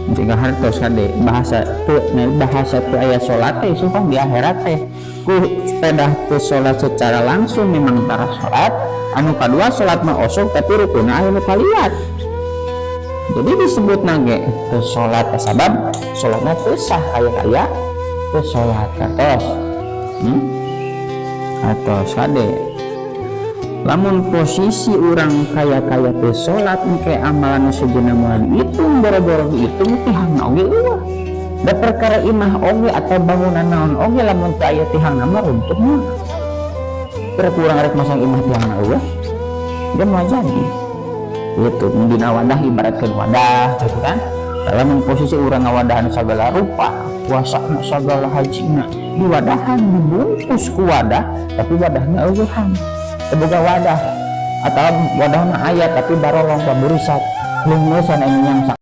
Jika hartos, kade, bahasa teu, nah, bahasa teu aya salat teh sumpah di akhirat teh ku pedah teu salat secara langsung, memang tara salat. Anu kadua, salat mah osok, tapi rukunna aya nu kaliwat, jadi disebut nage teu salat, sabab salatna teu sah, kaya-kaya teu salat. Kartos, Atos, kade, lamun posisi urang kaya-kaya teu salat, engke amalan sejenna moal dihitung, boro-boro dihitung, tihangna oge euweuh. Da perkara imah oge atau bangunan naon oge, lamun teu aya tihangna mah runtuh mah. Kira kurang rek masang imah, tihangna euweuh, dia mau jadi itu dina wadah, ibaratkeun wadah gitu kan. Lamun posisi urang ngawadahan segala rupa, puasa, segala hajina, di wadahan, dibungkus ku wadah, tapi wadahnya euweuhan, teu boga wadah, atau wadahna aya tapi barolong, paburisat, lungeusan anu nyangsak.